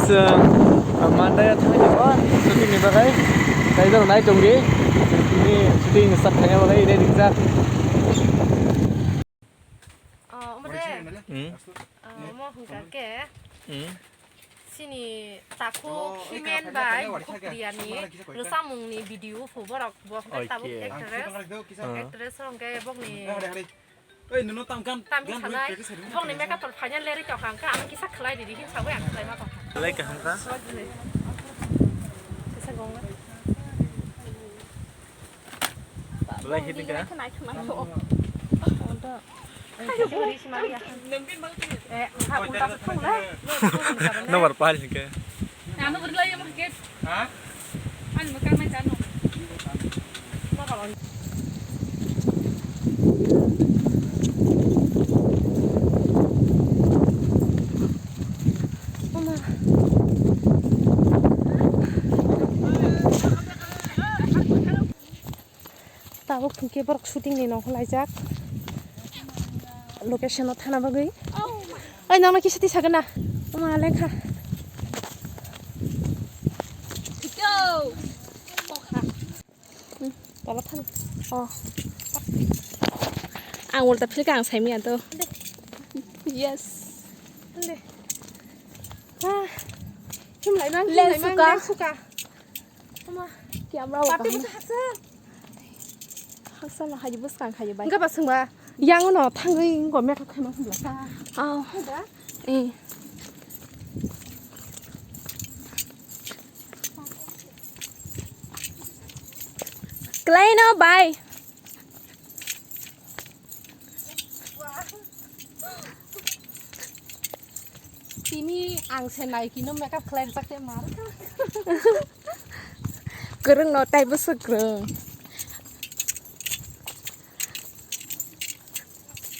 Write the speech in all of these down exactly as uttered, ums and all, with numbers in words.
Mandaya thangwi tongo shooting ni bagwi. Tei jang nai tongdi. Shooting ni, shooting start khaina bagwi ready rijak. Oh, omo de. Hmm. Oh, omo hwnka khe. Hmm. Chini takhuk Himen bai Bukhuk Priya ni rwchapmung ni video phu borok bo hwnka tabuk actress. Hmm. Actress hwnka bokni Oi, nono tam kan, tamhi kan sanai, practice hari. Bokni makeup rok final leri tong kha, ang kisa khlai di, di hin sawi ang khlai ma tong kha. Belai kaham kha. Kisa gong. Belai hit ka. Ayo, bori si mari ya. Eh, ha, ulta se thong le. Nomor pal ke. Ano beri lai mo ke. Ha? Ani mo kan mai jano. Tabuk hwnkhe borok shooting ni nokho laijak location o thana bagwi. Oi, nangno kisa twi sagana. Oma lengkha. Hmm, tola thani. Oh. Ang ulta philka ang saimanya to. Yes. Ande. Ah. Himlai mang, himlai mang, lensuka. Lensuka. Oma. Camera. Pati busa hasa. Hasa no haji bus kang haji bai. Enggak basung ba. Yang no thangwi engko makeup khaima sung ba. Oh. Enggak. Eh. Klaino bai. Tini ang se Nike no makeup khlai rijak te mar. Kwrwng no taibo se kwrwng.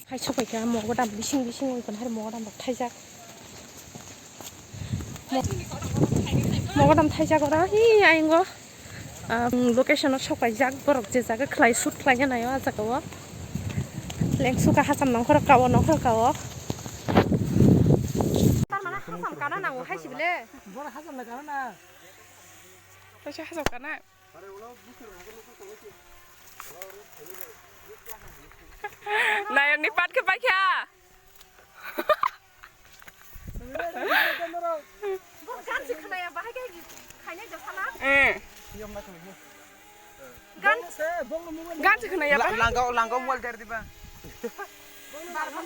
Hai sopai kha mogodam bising bising oi kon hai mogodam rok thaijak. Mo-, mogodam thaijak oro hi ayang o. Ang location o sok paijak borok je jaga khlai shoot khlaina naio ah jaga o. Lengsuka hacham nongkhor kao nongkhor kao. Tar mane hacham kana nango hai sibile. Bora hacham na kana na. Kaisa hacham kana. Nayok ni pat khe paikha. Bo gansi khwnaya bahai khe khainai josana. Eh. Gan-, gansi khwnaya bahai. Langkau, langkau mobile dari diba. Bar bar.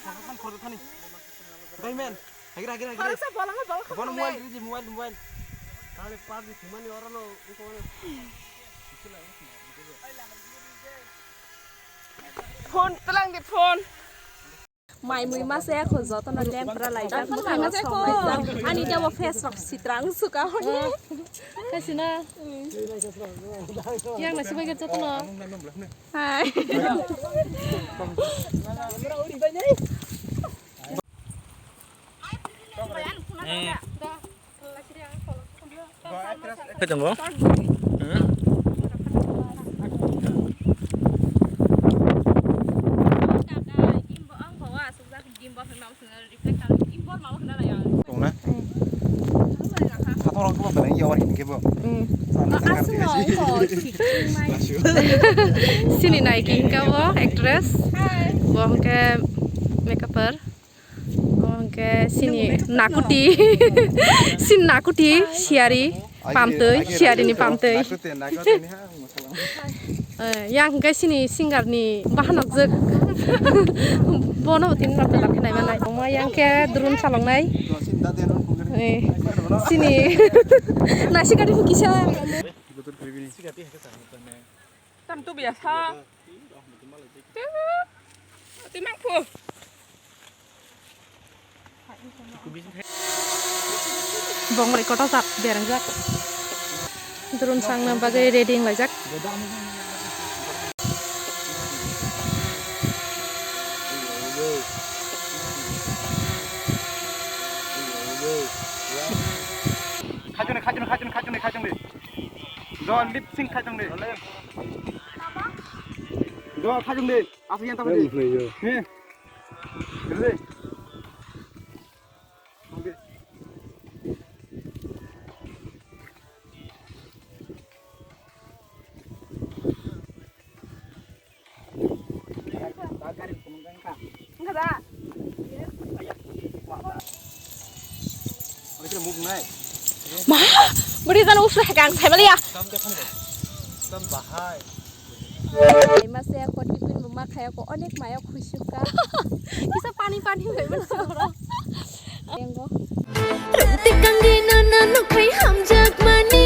Khoroksan khorokthani. Daimen. Hagira, hagira, hagira. Khoroksa bolongo bolong khoroksa. Bono mobile ridi, mobile, mobile. Tare par di thumani orono uko. Phone, tlang di phone. Mai mui masa ya kho joto no lem pra lai jak. Ani jabo face rok sitrang suka honi. Kaisina. Yang nasi bagai joto no. Hai. Khe tongo? Hmm? Tongna? Sathorok kebo belai yawa hinkhe bo. Hmm. Sana tangkar aswk no, tangkar. Sini naiki hinkhe bo actress. Bo hinkhe makeuper. Omo hwnkhe sini nakuti, sini nakuti siyari pamtwi, siyari ni pamtwi. Eh, yang hwnkhe sini singer ni bahanok jwk. Bono tini rok belak khe naimanai. Omo yang khe drone chaloknai. Eh, sini nasikari kisa. Tam tu biasa. Twi mangphu. Bongrai kotor jak, berangjak. Drone sangna bagwi ready wnglaijak. Khajani, khajani, khajani, khajani, khajani. Do lip sync khajani. Do khajani. Asli yang tahu di. Ni. Ready. Ma, bwrwi jani usle hai kang sai maliya. Tam bahai. Mase ko tipin bo ma khaya ko onek maya khuisuk ka. Kisa pani pani bai man soro. Engo. Rungti kangni nana nukhai hamjak mani.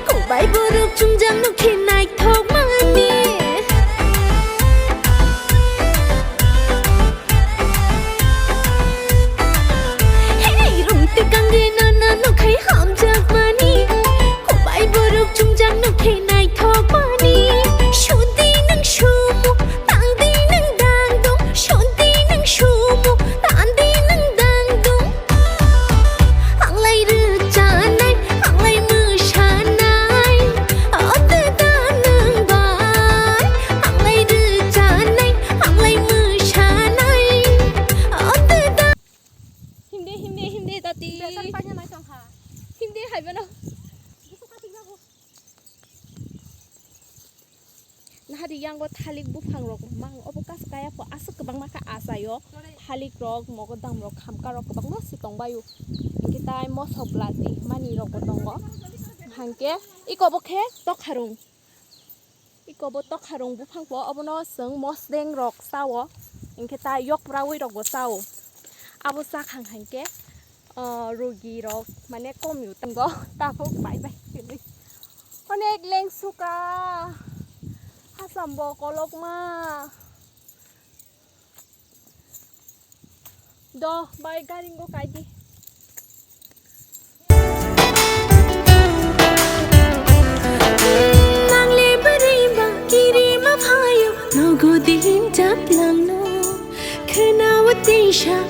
Kubai borok chungjak nukhe naithok mani. Hey, rungti kangni nana nukhai hamjak mani. Kubai borok chungjak nukhe naithok mani. Sudi nang sumu, tangdi nang dangdung. Sudi nang sumu, tangdi nang dangdung. Anglai rwchanai, anglai mwsanai, ote da nwng bai. Anglai rwchanai, anglai mwsanai, ote da. Himde, himde, himde, tati. Besar paina nai tongkha. Himde, hai bono. Nahadi yango thalik buphang rok mang, obo kasu kaya pho aswk kwbangma khe achaio. Thalik rok, mogodam rok, khamka rok kwbangma se tongbaio. Hinkhe tai mosok blati mani rok bo tongo. Hangkhe iko bo khe tokharung. Iko bo tokharung buphang pho, obono chwng mosdeng rok chao. Hinkhe tai yokprawi rok bo chao. Abo chakhang hangkhe, ah, rogi rok mane komyu tongo. Tabuk bai bai hinwi. Onek lengsuka. Hasambo kolokma. Do, bai garingo kaidi. Nangli bwrwi ba kiri ma phaio, nogo din japlangno. Khwnao teisa